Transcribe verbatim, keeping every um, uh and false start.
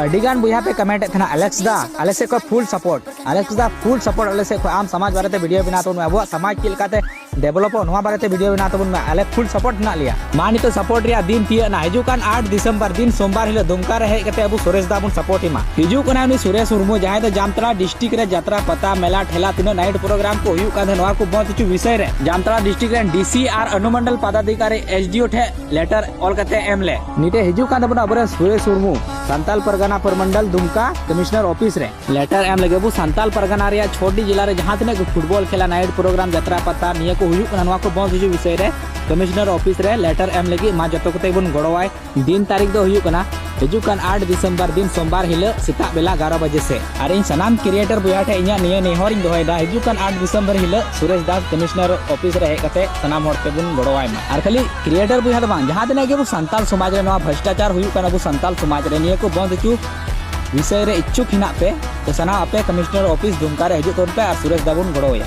ᱟᱹᱰᱤ ᱜᱟᱱ ᱵᱚᱭᱦᱟ ᱯᱮ ᱠᱚᱢᱮᱱᱴ ᱮᱫ ᱛᱟᱦᱮᱱᱟ, ᱟᱞᱮᱠᱥ ᱫᱟ, ᱟᱞᱮ ᱥᱮᱫ ᱠᱷᱚᱱ ᱯᱷᱩᱞ ᱥᱟᱯᱳᱨᱴ, ᱟᱞᱮᱠᱥ ᱫᱟ ᱯᱷᱩᱞ ᱥᱟᱯᱳᱨᱴ ᱟᱞᱮ ᱥᱮᱫ ᱠᱷᱚᱱ, ᱟᱢ ᱥᱚᱢᱟᱡᱽ ᱵᱟᱨᱮᱛᱮ ᱵᱷᱤᱰᱤᱭᱳ ᱵᱮᱱᱟᱣ ᱛᱟᱵᱚᱱ ᱢᱮ, ᱟᱵᱚᱣᱟᱜ ᱥᱚᱢᱟᱡᱽ ᱪᱮᱫ ᱞᱮᱠᱟᱛᱮ ᱰᱮᱵᱷᱞᱚᱯᱚᱜ, ᱱᱚᱣᱟ ᱵᱟᱨᱮᱛᱮ ᱵᱷᱤᱰᱤᱭᱳ ᱵᱮᱱᱟᱣ ᱛᱟᱵᱚᱱ ᱢᱮ, ᱟᱞᱮ ᱯᱷᱩᱞ ᱥᱟᱯᱳᱨᱴ ᱦᱮᱱᱟᱜ ᱞᱮᱭᱟ᱾ ᱢᱟ ᱱᱤᱛᱚᱜ ᱥᱟᱯᱳᱨᱴ ᱨᱮᱭᱟᱜ ᱫᱤᱱ ᱛᱤᱭᱟᱹᱜ ᱮᱱᱟ, ᱦᱤᱡᱩᱜ ᱠᱟᱱ ᱟᱴ ᱰᱤᱥᱮᱢᱵᱚᱨ ᱫᱤᱱ ᱥᱳᱢᱵᱟᱨ ᱦᱤᱞᱳᱜ ᱫᱩᱢᱠᱟ ᱨᱮ ᱦᱮᱡ ᱠᱟᱛᱮ ᱟᱵᱚ ᱥᱩᱨᱮᱥ ᱫᱟ ᱵᱚᱱ ᱥᱟᱯᱳᱨᱴ ᱮᱢᱟ᱾ ᱦᱤᱡᱩᱜ ᱠᱟᱱᱟᱭ ᱩᱱᱤ ᱥᱩᱨᱮᱥ ᱢᱩᱨᱢᱩ, ᱡᱟᱦᱟᱸᱭ ᱫᱚ ᱡᱟᱢᱛᱟᱲᱟ ᱰᱤᱥᱴᱨᱤᱠᱴ ᱨᱮ ᱡᱟᱛᱨᱟ, ᱯᱟᱛᱟ, ᱢᱮᱞᱟ, ᱴᱷᱮᱞᱟ, ᱛᱤᱱᱟᱹᱜ ᱱᱟᱭᱤᱴ ᱯᱨᱳᱜᱨᱟᱢ ᱠᱚ ᱦᱩᱭᱩᱜ ᱠᱟᱱ ᱛᱟᱦᱮᱸ, ᱱᱚᱣᱟ ᱠᱚ ᱵᱚᱱᱫ ᱦᱚᱪᱚ ᱵᱤᱥᱚᱭ ᱨᱮ ᱡᱟᱢᱛᱟᱲᱟ ᱰᱤᱥᱴᱨᱤᱠᱴ ᱨᱮᱱ ᱰᱤ ᱥᱤ ᱟᱨ ᱚᱱᱩᱢᱚᱱᱰᱚᱞ ᱯᱚᱫᱟᱫᱷᱤᱠᱟᱨᱤ, ᱮᱥ ᱰᱤ ᱳ ᱴᱷᱮᱱ ᱞᱮᱴᱟᱨ ᱚᱞ ᱠᱟᱛᱮ ᱮᱢ ᱞᱮ᱾ ᱱᱤᱛᱮ ᱦᱤᱡᱩᱜ ᱠᱟᱱ ᱛᱟᱵᱚᱱᱟ ᱟᱵᱚᱨᱮᱱ ᱥᱩᱨᱮᱥ ᱢᱩᱨᱢᱩ, ᱥᱟᱱᱛᱟᱞ ᱯᱟᱨᱜᱟᱱᱟ ᱯᱚᱨᱢᱚᱱᱰᱚᱞ ᱫᱩᱢᱠᱟ ᱠᱚᱢᱤᱥᱚᱱᱟᱨ ᱚᱯᱷᱤᱥ ᱨᱮ᱾ ᱞᱮᱴᱟᱨ ᱮᱢ ᱞᱟᱹᱜᱤᱫ ᱟᱵᱚ ᱥᱟᱱᱛᱟᱞ ᱯᱟᱨᱜᱟᱱᱟ ᱨᱮᱭᱟᱜ ᱪᱷᱚᱴᱤ ᱡᱮᱞᱟ ᱨᱮ ᱡᱟᱦᱟᱸ ᱛᱤᱱᱟᱹᱜ ᱜᱮ ᱯᱷᱩᱴᱵᱚᱞ ᱠᱷᱮᱞᱟ, ᱱᱟᱭᱤᱴ ᱯᱨᱳᱜᱨᱟᱢ, ᱡᱟᱛᱨᱟ ᱯᱟᱛᱟ, ᱱᱤᱭᱟᱹ ᱠᱚ ᱦᱩᱭᱩᱜ ᱠᱟᱱᱟ, ᱱᱚᱣᱟ ᱠᱚ ᱵᱚᱱᱫ ᱦᱚᱪᱚ ᱵᱤᱥᱚᱭ ᱨᱮ ᱠᱚᱢᱤᱥᱚᱱᱟᱨ ᱚᱯᱷᱤᱥ ᱨᱮ ᱞᱮᱴᱟᱨ ᱮᱢ ᱞᱟᱹᱜᱤᱫ ᱢᱟ ᱡᱚᱛᱚ ᱠᱚᱛᱮ ᱵᱚᱱ ᱜᱚᱲᱚᱣᱟᱭ᱾ ᱫᱤᱱ ᱛᱟᱹᱨᱤᱠᱷ ᱫᱚ ᱦᱩᱭᱩᱜ ᱠᱟᱱᱟ ᱦᱤᱡᱩᱜ ᱠᱟᱱ ᱟᱴ ᱰᱤᱥᱮᱢᱵᱚᱨ ᱫᱤᱱ ᱥᱳᱢᱵᱟᱨ ᱦᱤᱞᱳᱜ ᱥᱮᱛᱟᱜ ᱵᱮᱞᱟ ᱮᱜᱟᱨᱚ ᱵᱟᱡᱮ ᱥᱮᱫ᱾ ᱟᱨ ᱤᱧ ᱥᱟᱱᱟᱢ ᱠᱨᱤᱭᱮᱴᱚᱨ ᱵᱚᱭᱦᱟ ᱴᱷᱮᱱ ᱤᱧᱟᱹᱜ ᱱᱤᱭᱟᱹ ᱱᱮᱦᱚᱨᱤᱧ ᱫᱚᱦᱚᱭᱮᱫᱟ, ᱦᱤᱡᱩᱜ ᱠᱟᱱ ᱟᱴ ᱰᱤᱥᱮᱢᱵᱚᱨ ᱦᱤᱞᱳᱜ ᱥᱩᱨᱮᱥ ᱫᱟᱥ ᱠᱚᱢᱤᱥᱚᱱᱟᱨ ᱚᱯᱷᱤᱥ ᱨᱮ ᱦᱮᱡ ᱠᱟᱛᱮ ᱥᱟᱱᱟᱢ ᱦᱚᱲ ᱛᱮᱵᱚᱱ ᱜᱚᱲᱚᱣᱟᱭ ᱢᱟ᱾ ᱟᱨ ᱠᱷᱟᱹᱞᱤ ᱠᱨᱤᱭᱮᱴᱚᱨ ᱵᱚᱭᱦᱟ ᱫᱚ ᱵᱟᱝ, ᱡᱟᱦᱟᱸ ᱛᱤᱱᱟᱹᱜ ᱜᱮ ᱟᱵᱚ ᱥᱟᱱᱛᱟᱞ ᱥᱚᱢᱟᱡᱽ ᱨᱮ ᱱᱚᱣᱟ ᱵᱷᱨᱚᱥᱴᱟᱪᱟᱨ ᱦᱩᱭᱩᱜ ᱠᱟᱱᱟ ᱟᱵᱚ ᱥᱟᱱᱛᱟᱞ ᱥᱚᱢᱟᱡᱽ ᱨᱮ, ᱱᱤᱭᱟᱹ ᱠᱚ ᱵᱚᱱᱫ ᱦᱚᱪᱚ ᱵᱤᱥᱚᱭ ᱨᱮ ᱤᱪᱪᱷᱩᱠ ᱦᱮᱱᱟᱜ ᱯᱮ, ᱛᱚ ᱥᱟᱱᱟᱢ ᱟᱯᱮ ᱠᱚᱢᱤᱥᱚᱱᱟᱨ ᱚᱯᱷᱤᱥ ᱫᱩᱢᱠᱟ ᱨᱮ ᱦᱤᱡᱩᱜ ᱛᱟᱵᱚᱱ ᱯᱮ ᱟᱨ ᱥᱩᱨᱮᱥ ᱫᱟ ᱵᱚᱱ ᱜᱚᱲᱚᱣᱟᱭᱟ᱾